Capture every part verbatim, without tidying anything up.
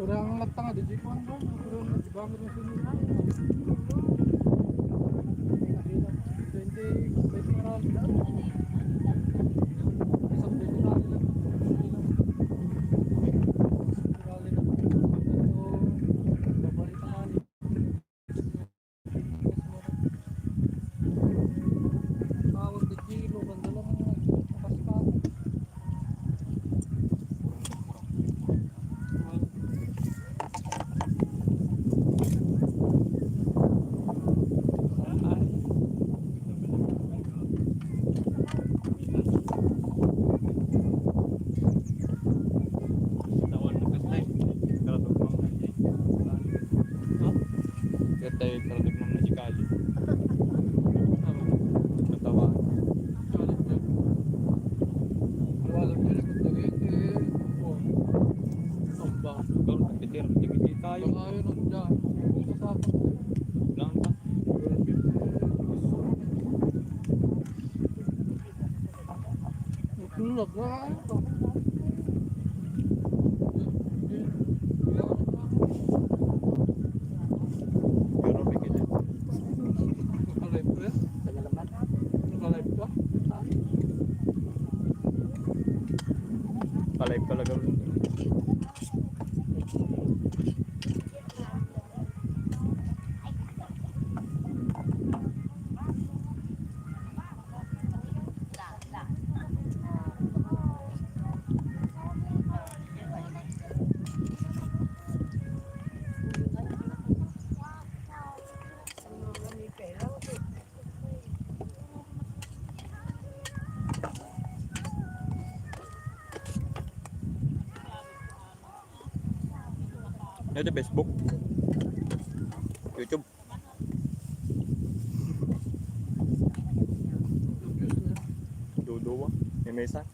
Kurang latta nga, di kuan ba? Kurang na, di ba? Kurang sunod na. Twenty, twenty around. Isang twenty na nila. Pero, babalik na ni. Tawag ni Gino, banda lang ang nagpapaspas. Ket tayo, karadugmam na si Kali. Natawa. Wala na sa Cavite. Oh. Amba. Pero nagtitira, nagtitira tayo. Baka yun ang dyan. Lang pa. Tulog na. Pero may kanya. Naka-live ko yan? Naka-live ko? Naka-live talaga. Ano ito, Facebook? YouTube? Duduwa. May mesa.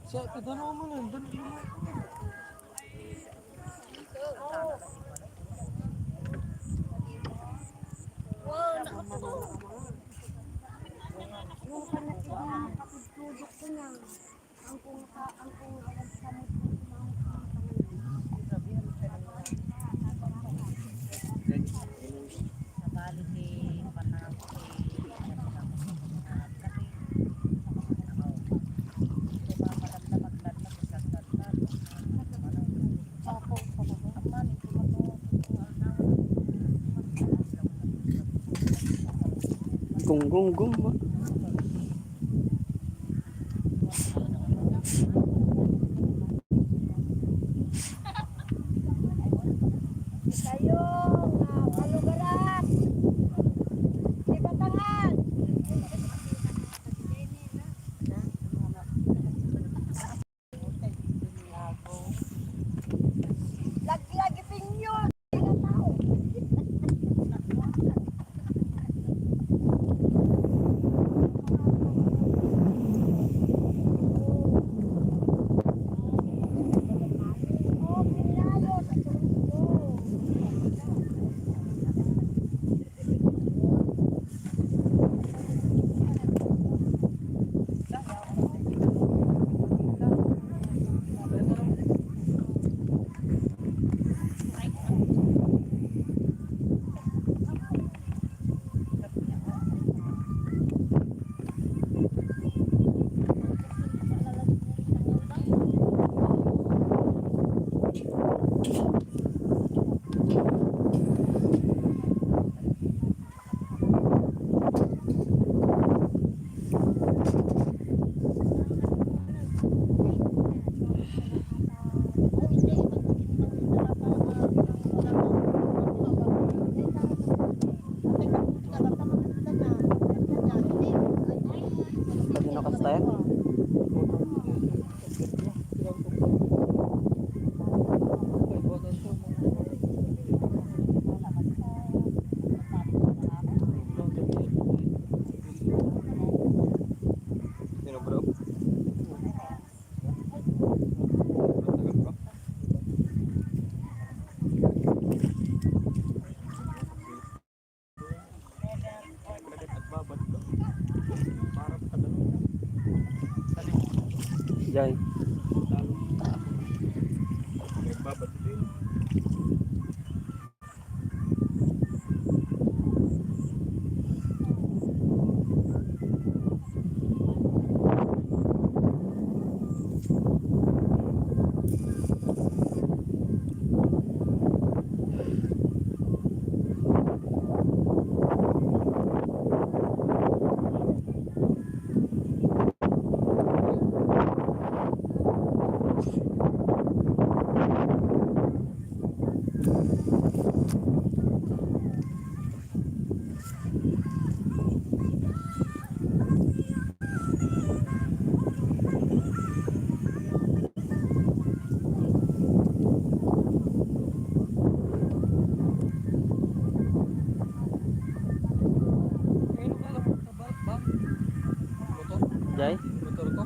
Excited na naman eh. Dali naman. Gung, gung, gung ba? Kayo nga palugaran. Di Batangan. Laglag ipinyo. Ang tao. Jay. Jay? Motor ko.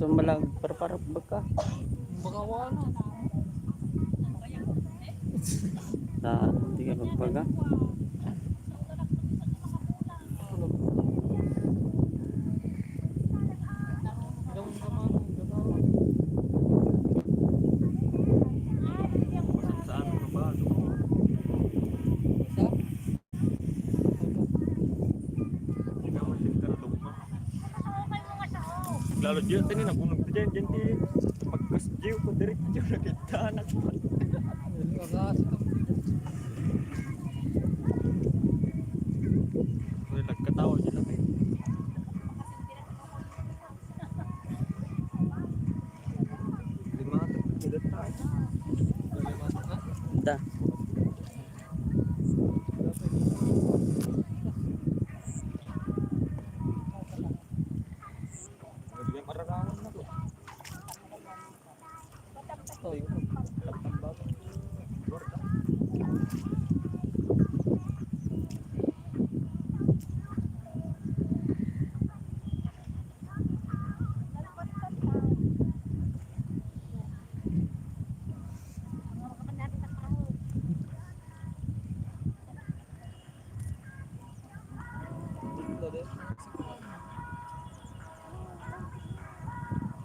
Sumalag, parparok baka. Baka wala. Na, hindi ka magpaga. Saan ka ba? Ikaw ang tingkar lugma. Lalo diyan, tani, nabunag ta diyan, diyan ti pagkas diyo ko, diretso na kita, anak. Uy, nagkatawa diyan, eh. Lima, tatlo, tayo. Da.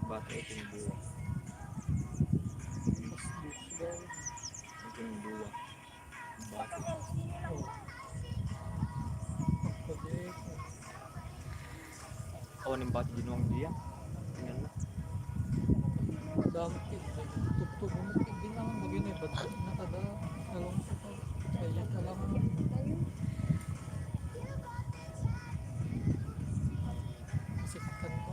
Bata ito yung buwa. Ito yung buwa. Bata. Awan yung bata ginuang diya. Ayan na. Dami ti, tugtog mo ti, di naman bagay na iba. Nakada, nalungkot ako. Kaya ka lang. Masaktan ko.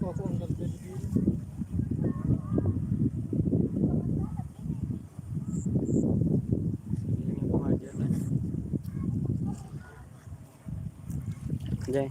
Ako ang ganda ni Bill. Jay.